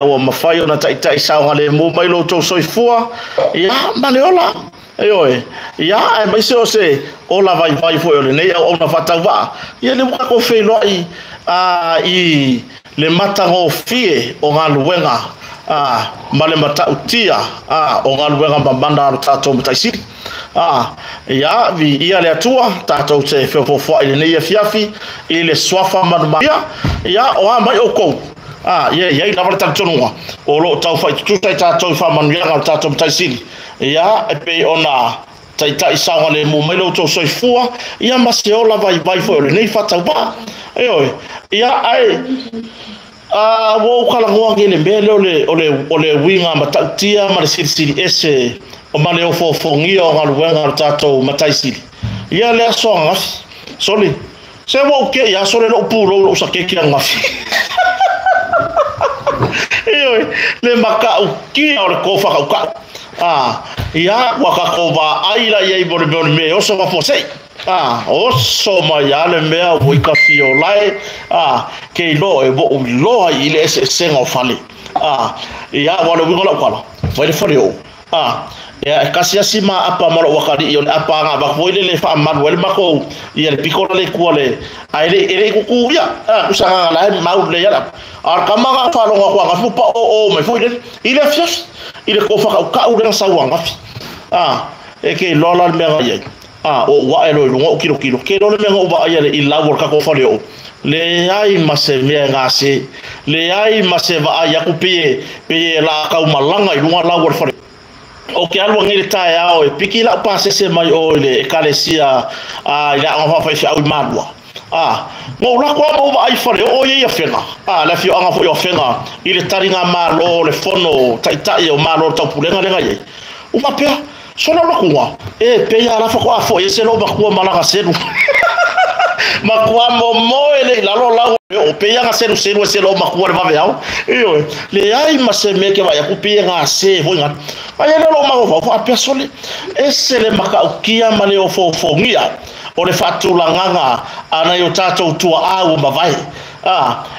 Ua mafai ona ta'ita'i saogalemu mai lo outou soifua ia ma le ola. Ioe ia, aemaise o se ola vaivai foi o lenei auauna faatauvaa. Ia le ua tatou feiloai i le matagofie o galuega ma le matautia o galuega mamana a lo tatou Mataisili. Ia viia le Atua, tatou te feofoofoai i lenei afiafi i le suafa manumaia. Ia o a mai outou, ia iai lava le talitonuga o loo tau faitutusa i tatou i faamanuiaga o le tatou Mataisili. Ia e pei ona ta'ita'i saogalemu mai lo outou soifua ia ma se ola vaivai foi o lenei faatauvaa. Ioe ia, ae ua ou talanoa nei le mea lea o le uiga matautia ma le silisili ese o ma le ofoofogia o galuega o le tatou Mataisili. Ia le aso ananafi, soli se ua ou ke'i aso le lou pulou lou sakeke ananafi. Ioe, le matautia o le tofa kaukau. Ia ua tatou vaai la iai mo le mea o le mea e oso mafuasei. Oso mai a le mea ua i kafiolae. Ke iloa e ua ou iloa i le eseesega o fale. Ia ua le uiga o lau tala, fai le fale o'u. Ia e kasiasi ma apa ma lou akalii o le apa aga avatu foi lele faamalu ai le matou ia le pito la le itua le ae le e le kuku ia usaga la e mau le ia la a o le kama ga faalogo atu agafi ua paoo mai foi lele i le afiafi i le tofa kaukau lea na sau agafi. E ke iloa la le mea na i ai. O ou ae loa i luga ou kilokilo, ke iloa le mea na ou vaaia i lau o le tatou fale o'u, leai ma se mea e gase, leai ma se vaai atu pei e la taumalaga i luga lau o le fale. O ke alu nei le taeao e piki lau pasese mai o i le ekalesia i le aoga faafaifeau i Malua. Na ou lako lava ma ou vaai i fale oo ia i Afega, le afioaga foi o Afega i le taligamalo o le fono ta'ita'i o Malo o le Taupulega lea na i ai. Ua faapea, sola o latuga, e pei a la faatoa fo'i ese lou matua ma lana selu. Matua momoe le i lalo lau o pei aga seluselu e se lou matua le vaveao. Ioe, leai ma se mea ke vaai atu pei e gase foi gana. Ai ele lou mafaufau faapea, sole, ese le matautia ma le ofoofogia o le faatulagaga a nai o tatou tuaa ua mavae.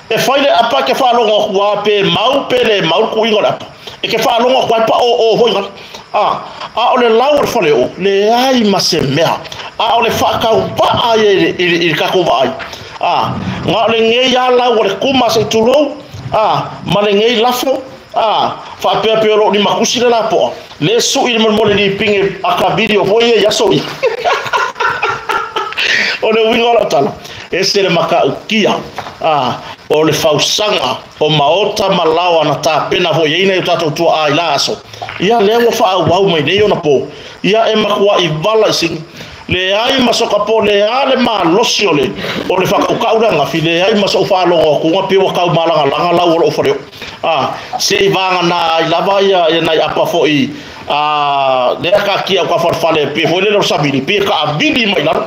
E fai le apa ke faalogo atu a pe mau pe le mau le tuuiga o le apa. E ke faalogo atu ai paoo foi gana. A o le lau o le fale o, leai ma se mea. A o le faatauvaa ia i le tatou vaai. Na o lenei a lau o le kuma se i tulou, ma lenei lafo, faapea pe o loo limatusi le lapoa. Le sui le molemole lipige a ka video foi ia i aso ia. O le uiga o lau tala, ese le matautia o le fausaga o maota ma laoa na tapena foi ai nai o tatou tuaa i la aso. Ia lea ua faaauau mai nei ona po. Ia e matuai vala i sini. Leai ma soka po le a le malosi o le whakaukau le angafi, leai ma sou faalogo atuga pe ua kau malagalagalau o loo fale o. Se i vaga na ai lava ia, ia nai apa foi lea kakia o ka falefale pe foi lele o savili pe ka avili mai lalo.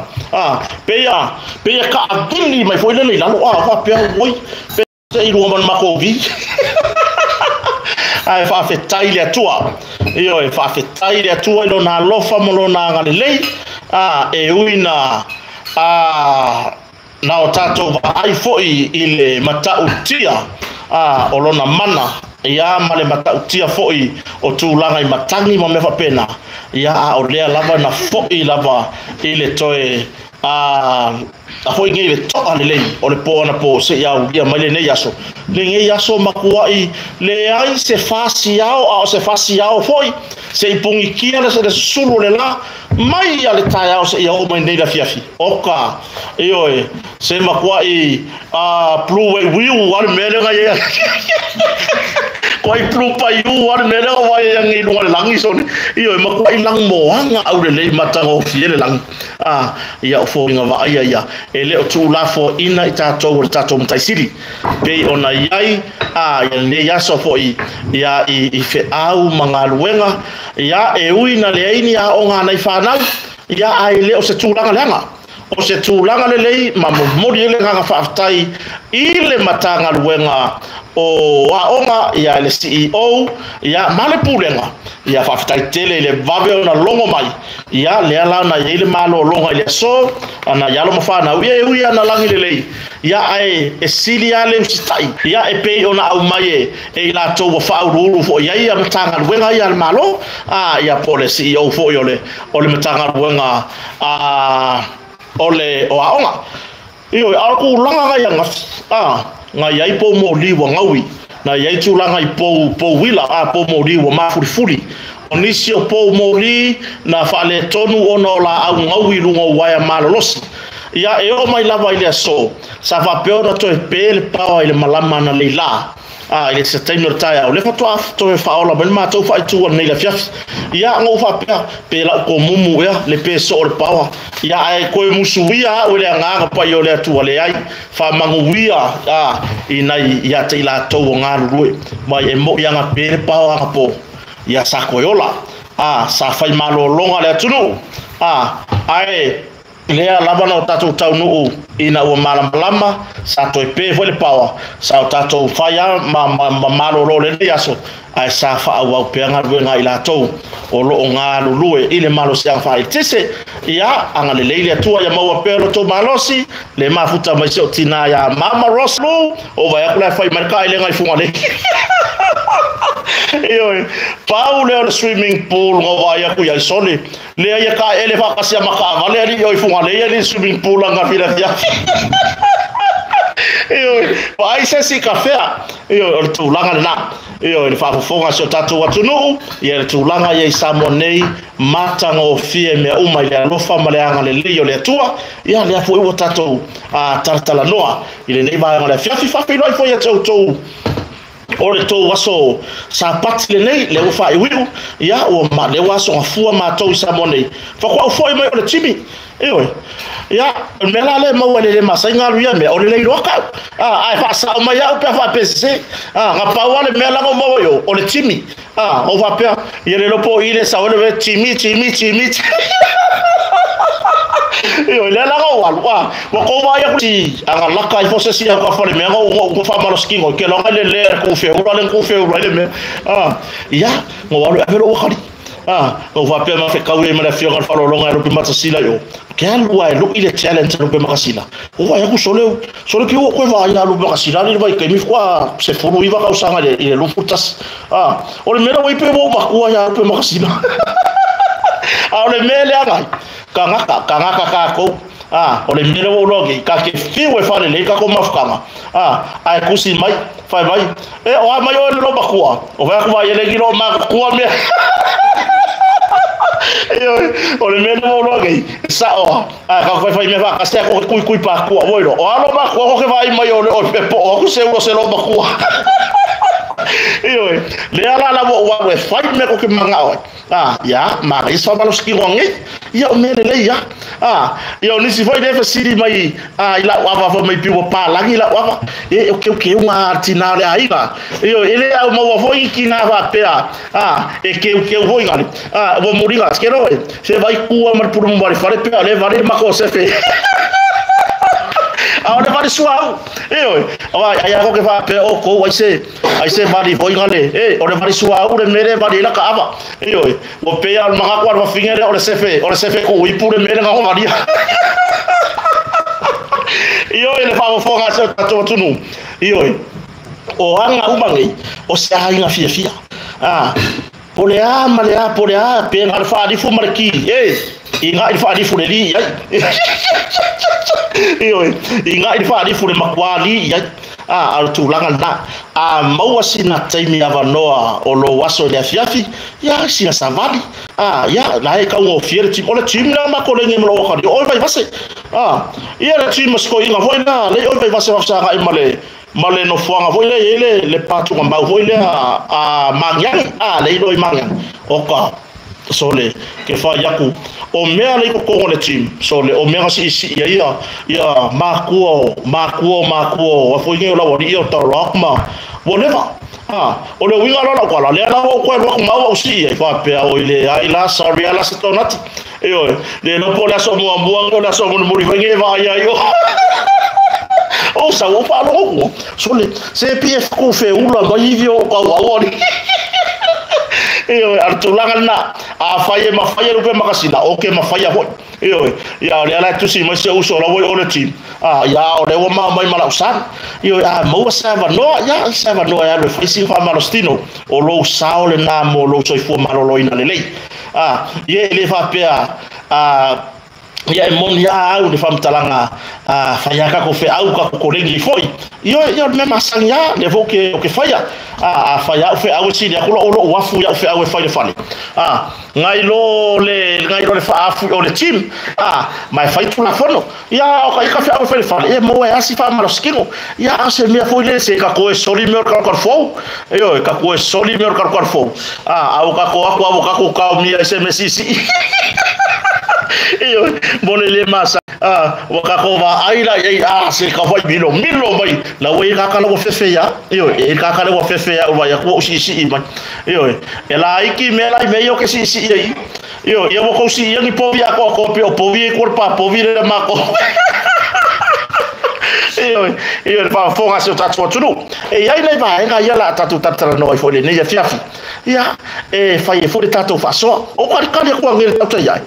Pe ia ka avili mai foi lele i lalo. Faapea oi pe se i lua man mako vi. Ae faafetai le Atua. Ioe, faafetai le Atua i lona alofa ma lona agalelei. E ui na na o tatou vaai foi i le matautia o lona mana ia ma le matautia foi o tulaga i matagi ma mea faapena. Ia a o lea lava na fo'i lava i le toe a foi nei le to'a lelei o le po ana po se ia ulia mai lenei aso. Lenei aso makua'i leai se fasiao a o se fasiao foi se i pugikia le se le susulu o le la mai ia le taeao se ia oo mai nei le afiafi. Oka, ioe, se makua'i blue wiu a le mea lea na iai koai blue paiu a le mea lea ua ia i luga le lagi sone. Ioe, makua'i lagumoaga aulelei matagofie le lagi. Ia o foliga vaaia ia e le o tuulafoaina i tatou o le tatou Mataisili. Pei ona iai ia lenei aso foi ia i feau ma galuega ia e ui na leai ni aoga a nai fanau ia ae le o se tulaga leaga. O se tulaga lelei ma momoli ai le agaga faafetai i le Matagaluega o Aoga ia le CEO ia ma le Pulega. Ia faafetai tele i le vave ona logo mai. Ia lea la na iai le malologa i le aso ana i alo ma fanau ia e ui ana lagi lelei. Ia ae e sili lava le usitai, ia e pei ona aumai e i latou ua faauluulu foi i ai ia Matagaluega ia a le Malo, ia po o le CEO foi o le Matagaluega o le o aoga. Ioe, a o le tulaga nai ananafi, na i ai pou moli ua gaui, na i ai tulaga i pou uila, pou moli ua mafulifuli. O nisi o pou moli na faaletonu ona o laau gaui i luga o uaea malolosi. Ia e oo mai lava i le aso, sa faapea ona toe pe le paoa i le malama na leila. I le se taimi o le taeao, le faatoa toe faaola mai le matou faaitu nei le afiafi. Ia ngou faapea, pe lau komumu ea, le pe soo le paoa. Ia ae koe musuia au i le agaga pai o le Atua leai, faamanuia i nai ia te i latou o galulue. Mai e moi anga pe le paoa anga po. Ia sa koe ola. Sa fai malologa le atunuu. Ae lea lava na o tatou taunuu ina ua malamalama, sa toe pe foi le paoa, sa o tatou fai lava ma malolo lenei aso, ae sa faaauau pea galuega i latou o loo galulue i le malosiaga faaeletise. Ia agalelei le Atua ia maua pea lo tou malosi, le mafuta mai se o tina ia Mama Roslu, o vai aku la e fai mai le kaaelega i Fugalei. Ioe, pau lea o le swimming pool nga vaai aku iai sole. Lea ia kaaele faakasia ma kaavale alii o i Fugalei ali swimming pool anga filafiafi. Ioe, vaai se si kafea. Ioe, o le tulaga lena. Ioe, le faafofoga si o tatou atunuu, ia le tulaga ia i Samoa nei, matagofie mea uma i le alofa ma le agalelei o le Atua. Ia lea foi ua tatou talatalanoa i lenei vaega o le afiafi. Faafeiloai foi ia te outou o le tou aso sapati lenei, le ua faaiuiu, ia ua lea ua aso gafua matou i Samoa nei. Faatoa foi mai o le timi. Ioe, ia, o le mea la lea maua i le le masai galu ia mea, o le leiloa kau. Ae faasao mai au pe faapesese. Ga pau lava le mea la maua i o, o le timi. O faapea, ia le lopo i le sao le mea, timi, timi, timi. Ioe, lea la ngau alu, ua kou vaai aku si anga laka i fose si au ka fale mea, ngau ngau whaamalosi kingo, ke longa le le ku feura le ku feura le mea. Ia, ngau alu e ave lo wakari. Ngau faapea ma whekau e ma le afioga le whalolonga e lupe matasila i o. Ke alu ai luki le challenge lupe makasila. O vai aku sole, sole ki o koe vai a lupe makasila ni vai kaimi fua se furu iwa kau sanga le i le lufu tas. O le mea wai pe wo makua ia lupe makasila. O le mea le angai. Kangaka, kangaka kākou. O le mea o logi, ka ke fiu e whare lei, ka ko mafukanga. Ae kusi mai, whai mai. E, o a mai o le lo makua. O vai aku vai ele ki lo makua mea. Ioe, o le mea o logi, sa o. Ka koe whai mea whakasea ko kui kui pākua, voi lo. O a lo makua, ko ke vai mai o le o pe po, o aku se ua se lo makua. Ioe, lea la la wo wa e whai mea ko ke manga oe. Ia, ma isa malosi kingo ngai. Ia o mea lelei ia. Ia o nisi foi le fasili mai i lau ava fo mai piua pālagi lau ava. E o keu keu ngā tina le aiga. Io ele au maua foi ki ngā whapea. E keu keu foi ngari. Ua muringa, skero e. Se vai kua mar puru mwari whare pea, le ware mako se fe. O le ware sua au. Ioe, ai ako ke whapea o kou ai se wari foi ngale. E, o le ware sua au le mere wari ila ka ava. Ioe, o pea o mga kwa whawhingere o le sefe ko ipu le mere ngā waria. Ioe, le whafofonga se o tatou atunu. Ioe, o anga umangi, o se ainga fia fia. Po le a, ma le a, po le a, pe ngā le whaarifu ma le ki. E, i ngā i le whaarifu le li, ai. Ioe, i ngā i le whaarifu le makua li, ai. A le tulaga lena. Maua sina taimi avanoa o lo aso i le afiafi, ia sina savali. Ia, la e kaugofie le timu. O le timu la makolege ma lo wakari, o e vaivase. Ia le timu sikoiga foi la, le o e vaivase wafesagai ma le ma le nofoaga foi lea i ai le patuga mau foi lea a magiagi, le ilo i magiagi. O ka sole ke whai aku o mea le kokongo le team sole o mea si isi ia ia ia makua makua makua wa foi ngai o lawali ia o tau ma whatever. O le uiga lola kwa la lea la o koe rock mau au si ia whapea o ile ai la sorry ala se tonati. Ioe, le lopo le aso mua mua o le aso muri whai ngai vai ai o. O sa o pa lo sole se PF ko fe ula mai ivi o ka wa ni. Ioe, ar tulaga na a whai e mawhai e rupe makasina, o ke mawhai a hoi. Ioe, ia o lea la e tusi mai si ou uso la ua i o le gym. Ia o lea ua mao mai ma lau sani. Ioe, a maua se avanoa, ia se avanoa e alu e fai sina faamalositino. O lou sao lena mo lou soifua maloloina lelei. Ia e le faapea ia e moni a au le faamatalaga fai a tatou feau tatou koleni ai foi. Ioe, ia o le mea masani a lea foi ou te faia. A fai au feau e sili atu lou afu i au feau e fai i le fale. Nai lo le faaafu o le gym. Ma e fai tulafono. Ia o ka ika feau e fai i le fale, e maua e asi faamalosikino. Ia a se mea foi le se tatou e soli mea o le kalukalu fou. Ioe, tatou e soli mea o le kalukalu fou. A o tatou aku a o tatou kaomia i se mea siisii. Ioe, mo le le masa. Ua tatou vaai la i ai se ka fai milo milo mai. La ua i kaka la ua fefe ia. Ioe, e kaka la ua fefe ia ua ia ku siisii mai. Ioe, e la iki me la i me yo ke siisii ai. Ioe, ia ua kou sii ni povi a ko ko pe o povi e ko pa povi le ma ko. Ioe, ioe pa fonga se o tatou atunuu. E iai nei vaega ia la tatou talatalanoa ai foi lenei afiafi. Ia, e fai e foi le tatou faasoa. O kalikali aku a ngele tautai ai.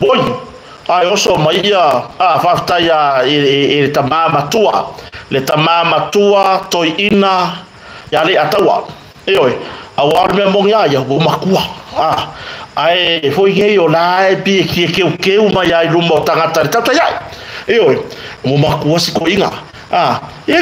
Oi, ai oso mai ia faafetai i le tamā matua. Le tamā matua toeaina ia le ataua. Ioe, auā o le mea moni a ia ua makua. Ae foi nei o la e pie kie keu keu mai ai luma o tagata le tautai ai. Ioe, ua makua si koiga. Ia